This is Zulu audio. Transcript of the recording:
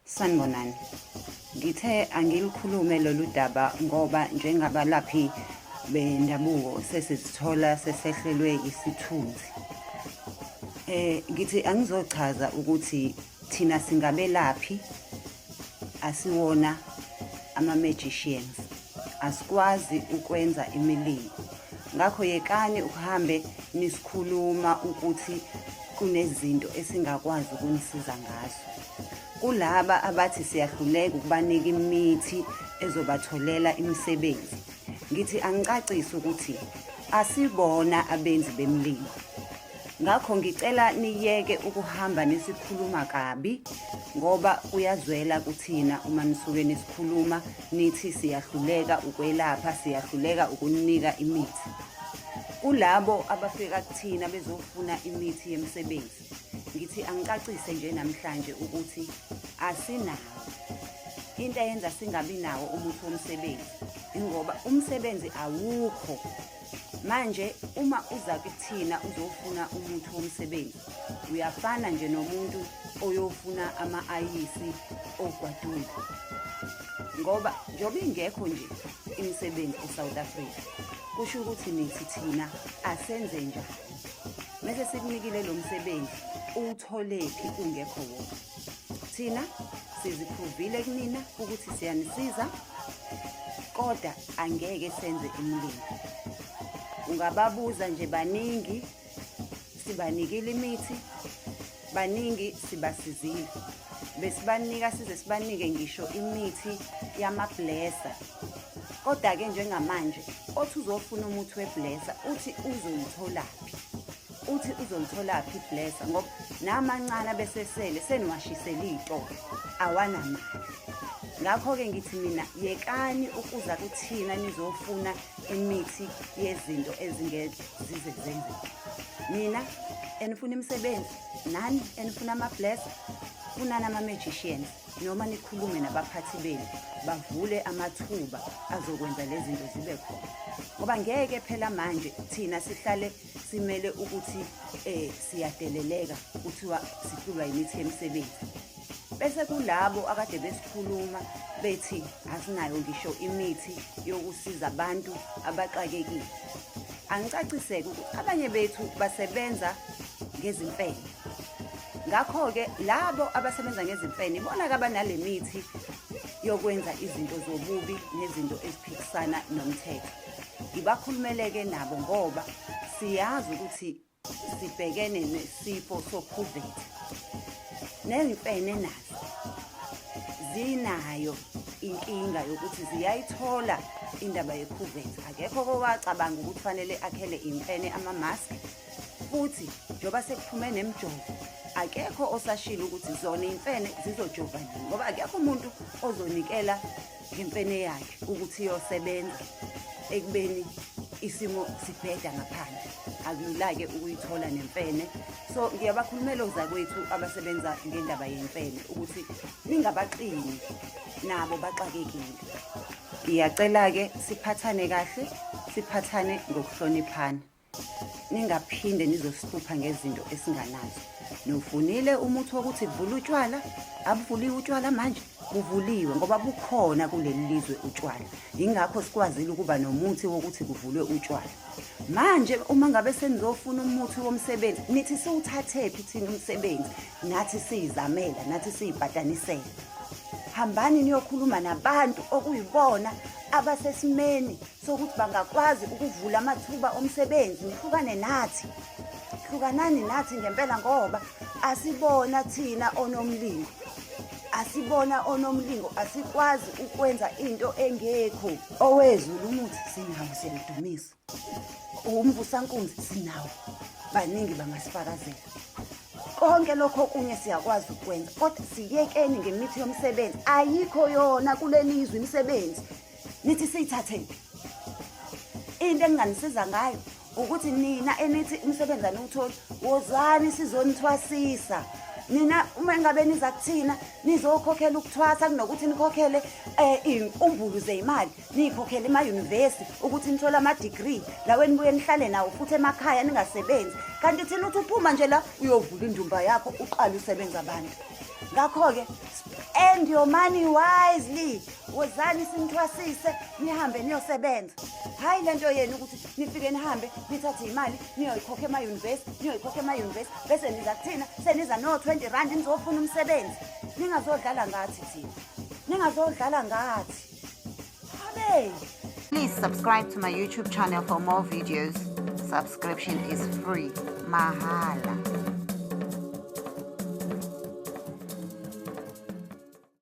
Sanibonani. Ngithe angilikhulume lolu daba ngoba njengabalaphi bendabuko sesizithola sesehlelwe isithunzi. Ngithi angizochaza ukuthi thina singabelaphi asiwona ama-magicians, asikwazi ukwenza imilingo. Ngakho yekani ukuhambe nisikhuluma ukuthi kunezinto esingakwazi ukunisiza ngazo. Kulaba abathi siyahluleka ukubanika imithi ezobatholela imisebenzi, ngithi angicacise ukuthi asibona abenzi bemilingo. Ngakho ngicela niyeke ukuhamba nisikhuluma kabi ngoba kuyazwela kuthina uma nisuke nisikhuluma nithi siyahluleka ukwelapha, siyahluleka ukuninika imithi. Kulabo abafika kuthina bezofuna imithi yemisebenzi, ngithi angicacise nje namhlanje ukuthi asinawo. Into eyenza singabi nawo umuthi womsebenzi ingoba umsebenzi awukho. Manje uma uza kuthina uzofuna umuthi womsebenzi, uyafana nje nomuntu oyofuna ama-ayisi ogwadule. Ngoba njengoba ingekho nje imisebenzi eSouth Africa, kusho ukuthi nithi thina asenze njani? Mese sikunikile lo msebenzi, uwutholephi ungekho wona? Thina siziphrovile kunina ukuthi siyanisiza, kodwa angeke senze imilingo. Ungababuza nje baningi sibanikile imithi, baningi sibasizile. Besibanika size sibanike ngisho imithi yama-blesser. Kodwa-ke njengamanje othi uzofuna umuthi we-blesser uthi uzoyitholaphi? Uthi uzolitholaphi i-blesser ngoba namancane abesesele seniwashisele iy'tolo awanamali. Ngakho-ke ngithi mina yekani ukuza kuthina nizofuna imithi yezinto ezingeke zize zenzeke. Nina enifuna imisebenzi, nani enifuna ama-blesser, funani ama-magicians noma nikhulume nabaphathi benu bavule amathuba azokwenza lezi zinto zibe khona. Ngoba ngeke phela manje thina sihlale simele ukuthi siyadeleleka kuthiwa sihlulwa imithi yemisebenzi. Bese kulabo akade besikhuluma bethi asinayo ngisho imithi yokusiza abantu abaxakekile. Angicaciseke ukuthi abanye bethu basebenza ngezimfene. Ngakho-ke labo abasebenza ngezimfene ibona-ke abanale mithi yokwenza izinto zobubi nezinto eziphikisana nomthetho. Ngibakhulumeleke nabo ngoba siyazi ukuthi sibhekene nesifo sokhuvethe. Nezimfene nazo zinayo inkinga yokuthi ziyayithola indaba yekhuvethe. Akekho kowacabanga ukuthi fanele akhele imfene ama-mask, futhi njengoba sekuphume nemijovo akekho osashilo ukuthi zona iy'mfene zizojova nini, ngoba akekho umuntu ozonikela ngemfene yakhe ukuthi iyosebenza ekubeni isimo sibheda ngaphandle. Akulula-ke ukuyithola nemfene. So ngiyabakhulumela ozakwethu abasebenza ngendaba yemfene ukuthi ningabaxini, nabo baxakekile. Ngiyacela-ke siphathane kahle, siphathane ngokuhloniphana. Ningaphinde nizosihlupha ngezinto esinganazo. Niwufunile umuthi wokuthi kuvule utshwala, abuvuliwe utshwala manje, buvuliwe ngoba bukhona kuleli lizwe utshwala. Yingakho sikwazile ukuba nomuthi wokuthi kuvulwe utshwala. Manje uma ngabe senizofuna umuthi womsebenzi, nithi siwuthathephi thina umsebenzi, nathi siyizamela, nathi siyibhatanisela. Hambani niyokhuluma nabantu okuyibona abasesimeni sokuthi bangakwazi ukuvula amathuba omsebenzi, nihlukane nathi. Hlukanani nathi ngempela ngoba asibona thina onomlingo. Asibona onomlingo, asikwazi ukwenza into engekho. Owezulu umuthi sinawo, siyalidumisa. Umvusankunzi sinawo, baningi bangasifakazela. Konke lokho okunye siyakwazi ukwenza, kodwa siyekeni ngemithi yomsebenzi. Ayikho yona kuleli zwe imisebenzi. Nithi siyithathephi? Into enginganisiza ngayo ukuthi nina enithi umsebenzi aniwutholi, wozani sizonithwasisa. Nina uma ngabe niza kuthina nizokhokhela ukuthwasa kunokuthi nikhokhele iy'mbumbulu zey'mali, niyikhokhele emayunivesi ukuthi nithole ama-degree lawe nibuye nihlale nawo futhi emakhaya ningasebenzi. Kanti thina uthi uphuma nje la uyovula indumba yakho uqale usebenza abantu. Ngakho-ke Spend your money wisely. Wozani sinithwasise, nihambe niyosebenza. Hhayi le nto yenu ukuthi nifike nihambe nithathe imali niyoyikhokha ema-university, niyoyikhokha ema-university, bese niza kuthina seniza no-R20 nizofuna umsebenzi. Ningazodlala ngathi thina, ningazodlala ngathi. Habe. Please subscribe to my YouTube channel for more videos. Subscription is free. Mahala.